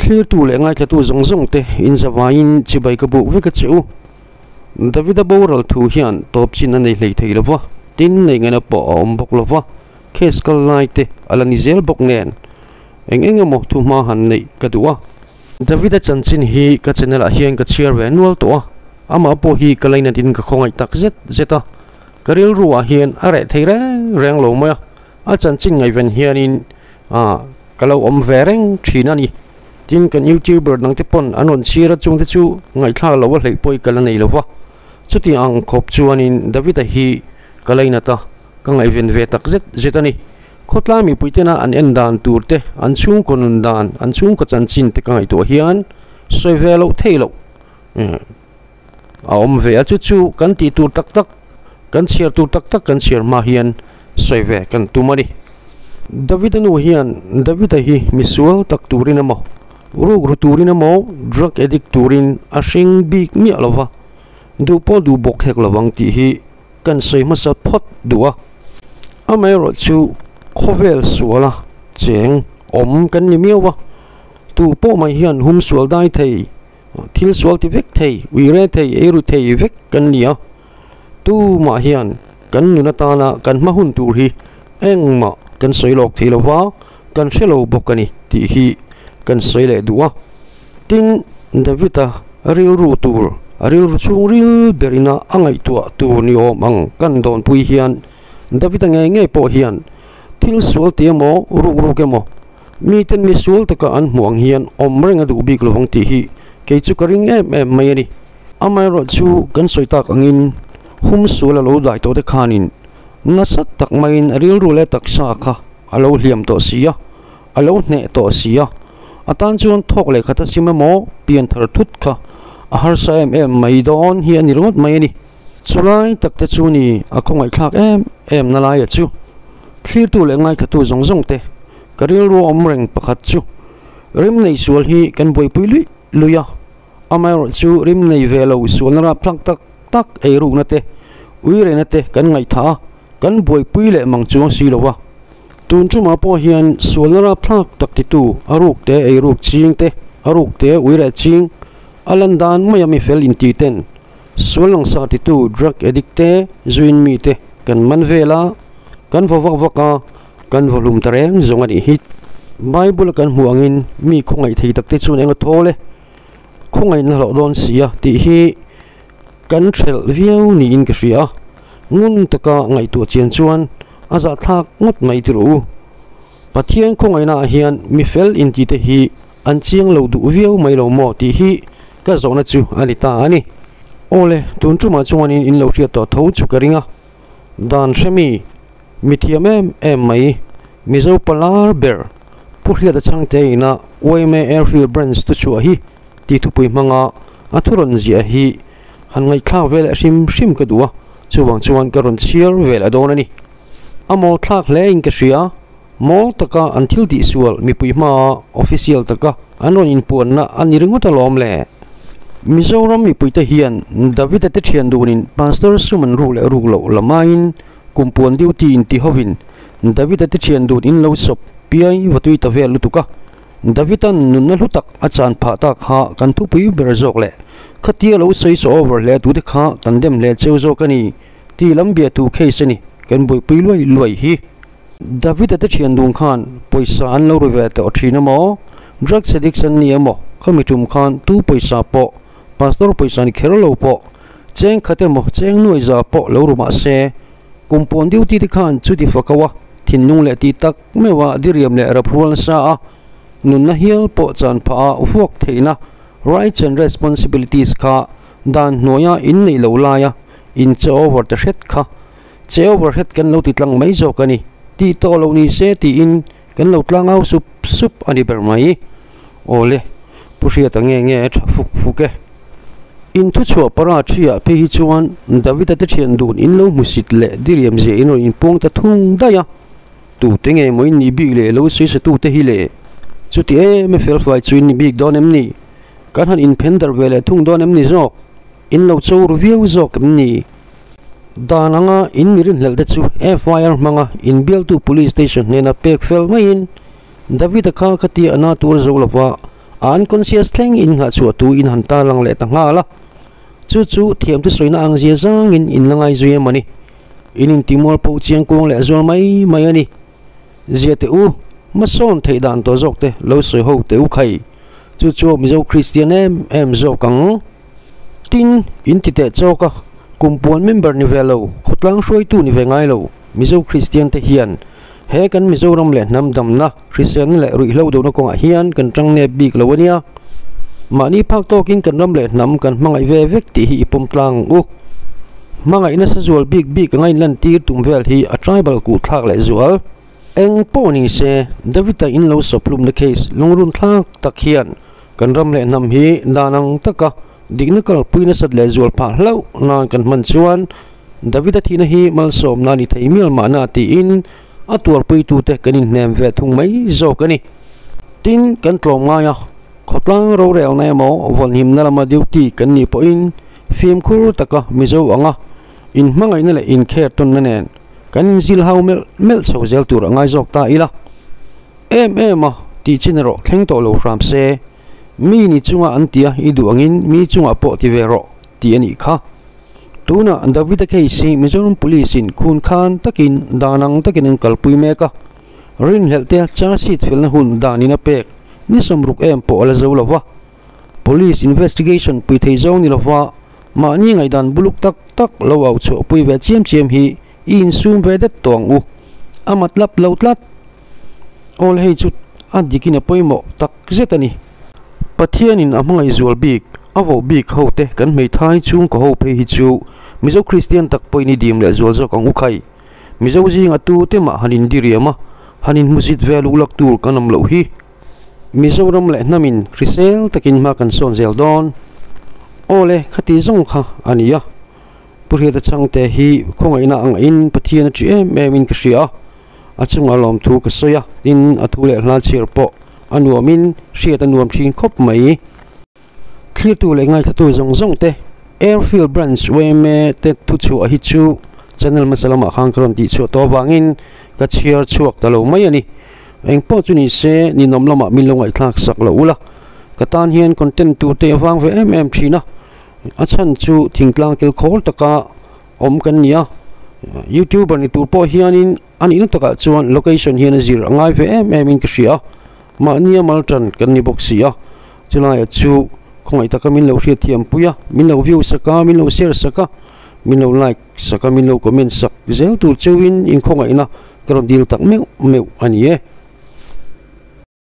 Thlirtu leh ngaithlatu zawng zawng te inzavaiin chibai ka buk vek a che u. Davida boral thu hian tawp chin a nei hlei thei lo va, tin nei ngaihna pawh a awm bawk lo va, case kal lai te a la ni zel bawk nen eng eng emaw thu hma han neih ka duh a. Davida chanchin hi ka channel ah hian ka chhiar ve nual tawh a, amah pawh hi ka lainat in ka khawngaih tak zet zet a, ka rilru ah hian a reh thei reng reng lo mai a, a chanchin ngaihven hianin ah ka lo awm ve reng thin a ni. Tin kan youtuber dang te pawn an rawn chhiar a chungte chu ngaihthlak loh a hleih pawh i ka la nei lo va, chuti ang khawp chuanin Davida hi ka lainat a, ka ngaihven ve tak zet zet a ni. Khawtlai mipui tena an en dan tur te, an chhungkaw nun dan, an chhungkaw chanchin te ka ngaihtuah hian sawi ve loh theih loh a awm ve a, chu chu kan tih tur tak tak, kan chhiar tur tak tak kan chhiar hma hian sawi ve kan tum a ni. Davida nu hian Davida hi misual tak turin emaw, rukru turin emaw, drug addict turin a hring bik miah lo va, duh pawh duh bawk hek lo ang tih hi kan sawi hmasa phawt duh a, amaherawh chu khawvel suala cheng awm kan ni miau a, tu pawh mai hian hum sual dai thei, thil sual ti vek thei, ui re thei, ei ru thei vek kan ni a, tumah hian kan nun atana kan hma hun tur hi engmah kan sawi lawk thei lo va, kan hre lo bawk a ni tih hi kan sawi leh duh a. Tin, David-a rilru tur, a rilru chhungril berina a ngaihtuah tur ni awm ang kan dawnpui hian David-a ngei ngei pawh hian thil sual ti emaw, ruk ruk emaw, miten mi sual taka an hmuh ang hian awm reng a duh bik lo ang tih hi kei chu ka ring em em mai a ni. Amaherawh chu kan sawi tak angin hum sual a lo dai tawh te khanin nasa tak maiin a rilru leh taksa kha a lo hliam tawh si a, a lo hneh tawh si a, a tan chuan thawk leh khat a sim emaw pian thar thut kha a harsa em em mai dawn hi a ni ringawt mai a ni. Chulai tak te chu ni a khawngaihthlak em em na laia chu thlirtu leh ngaithatu zawng zawng te ka rilru awm reng pakhat chu rim nei sual hi kan buaipui luih luih a, amaherawh chu rim nei ve lo sualna rapthlak tak tak eirukna te uirena te kan ngaihthah a, kan buaipui leh mang chuang si lo a. Tun tumah pawh hian sualna rapthlak tak titu a ruk te ei ruk ching te, a ruk te ui reh ching, a lan dan maia mi fel inti ten sual langsar titu drug addict te, zuin mi te kan man vel a, kan vaw vak vak a, kan vaw hlum ta reng zawng a nih hi. Bible a kan hmuh angin mi khawngaih thei tak te chuan eng a thawl e, khawngaihna hlauh dawn si a tih hi kan hrelh viau niin ka hria a, ngun taka ngaihtuah chian chuan a zahthlak ngawt mai ti rawh u. Pathian khawngaihna ah hian mi fel inti te hi an chiang lo duh viau mai lo maw tih hi ka zawhna chu a ni ta a ni. Awle, tun tumah chuanin in lo hriat tawh tho chu ka ring a, dan hre mi, mi thiam em em mai, Mizo palar ber Pu Hriata Chhangte ina yma Airfield Branch tu chhuah hi tih thupui hmanga a thu rawn ziah hi han ngaihthlak vel leh hrim hrim ka duh a, chuvang chuan ka rawn chhiar vel a dawn a ni. A mawl thlak hle in ka hria, mawl taka an thil tih sual mipui hmaa official taka an rawn inpuanna a ni ringawt alawm le. Mizoram mipuite hian David-a te thian dunin Pastor sum an ruk leh ruk loh lamaiin kumpuan duty inti hovin David-a te thian dun in lo sawp piai vatui ta vel lutuk a. David-a'n nunna hlu tak a chan phah tak kha kan thupui ber zawk leh khatia lo sawi saw over hle tute kha kan dem hle cheu zawk a ni tih lam biahtu case a ni kan buaipui luai luai hi. David-a te thian dun khan pawisa an lo ri ve tawh thin emaw, drugs addicts an ni emaw khami tum khan tu pawisa pawh pastor pawisa ni kher lo pawh cheng khat emaw cheng nuai za pawh lo ru mahse kum pawn duty te khan chuti fako a thinlung leh tih tak Meuha diriam leh rap rual nasa a, nunna hial pawh chan phah a vuak theihna rights and responsibilities kha dan hnuaia in neih loh laia in che over ta hret kha che over hret kan lo ti tlang mai zawk a ni tih tawh loh ni se tiin kan lo tlang au sup sup a ni ber mai. Awle, Pu Hriata nge nge a tha fuk fuk e. In thuchhuah para thiah phei hi chuan Davida te thian dun in lo hmusit leh diriam zia in rawn inpuang ta thung daih a. Tute nge maw in nih bik leh lo sawi tute hi le? Chuti em e felfai chu in ni bik dawn em ni? Kan han inphen darh ve leh thung dawn em ni zawk? In lo cho ru viau zawk em ni? Dan anga in mi rinhlelh te chu FIR hmanga inbialtu Police Station hnena pek fel maiin David-a kha khatia a na tur zo lova A unconscious thleng in nghah chhuah tu in han tarlang leh ta nghal a. Chu chu thiam te sawina ang zia zangin in la ngai zui em a ni. In intimual pho chiang kuang leh zual mai mai a ni. Zia teh u, hmasawn theih dan tawh zawk te lo sawi ho teh u khai. Chu chu Mizo Kristian em em zawk ang. Tin, in ti teh chawk a, kum puan member ni ve lo, khawtlang hruaitu ni ve ngai lo Mizo Kristian te hian he kan Mizoram leh hnam damna, hriselna leh ruihhlo dohna kawngah hian kan tang nep bik lo a nia. Mahni phak tawkin kan ram leh hnam kan hmangaih ve vek tih hi i pawm tlang ang u. Hmangaih nasa zual bik bik anga inlantir tum vel hi a tribal kuh thlak leh zual. Eng pawh ni se, David-a in lo sawphlumna case lungrun thlak tak hian kan ram leh hnam hi dan ang taka dikna kalpui nasat leh zual phah hlauh nan kan hman chuan David-a thihna hi malsawmna a ni thei mial mahna tiin a tuarpuitute kan inhnem ve thung mai zawk a ni. Tin, kan tlawm ngai a, khawtlang rorelna emaw vawnhimna lama duty kan nih pawhin fimkhur taka Mizo anga inhmangaihna leh inkher tawnna nen Kan inzil hau melh melh chho zel tur a ngai zawk ta ila. Em em a, tih chin erawh thleng tawh lo hram se. Mi ni chunga an tia i duh angin mi chungah pawh ti ve rawh tih a nih kha. Tunah Davida case hi Mizoram Police in khun khan takin dan ang takin an kalpui mek a. Rinhlelh te charge sheet felna hun danin a pek ni 60 em pawh a la zo lo va. Police investigation pui thei zawng ni lova mahni ngaihdan buluk tak tak lo au chhuah pui ve chiam chiam hi i insum ve det tawh ang u. A matlap lo tlat. Awl hei chu a dikin a pawimawh tak zet a ni. Pathianin a hmangaih zual bik, a voh bik ho te kan hmeithai chhungkaw ho phei hi chu Mizo Kristian tak pawhin i dim leh zual zawk ang u khai. Mizo zinga tu te mah han indiriam a, han inhmusit ve luhlak tur kan awm loh hi. Mizoram leh hnamin hrisel takin hma kan sawn zel dawn. Awle, khati zawng kha a ni a. Pu Hriata Chhangte hi khawngaihna a ngahin Pathian a ṭih em em in ka hria a, a chungah lawmthu ka sawi a, tin a thu leh hla chhiar pawh a nuamin hriat a nuam ṭhin khawp mai. Thlirtu leh ngaithlatu zawng zawng te Airfield Branch yma te thuchhuah hi chu channel hmasa lamah khan ka rawn tihchhuah tawh avangin ka chhiar chhuak ta lo mai a ni. Eng pawh chu ni se ninawm lamah min lo ngaihthlak sak loh ula, ka tan hian content tur te avang ve em em thin a, a chhan chu thingtlang tel khawl taka awm kan ni a, youtuber ni tur pawh hianin a nihna takah chuan location hian a zir a ngai ve em em in ka hria a, mahnia mal tan kan ni bawk si a, chulaiah chu khawngaih taka min lo hriatthiam pui a, min lo view sak a, min lo share sak a, min lo like sak a, min lo comment sak zel tur cheuhin inkhawngaihna ka rawn dil tak meuh meuh a ni e.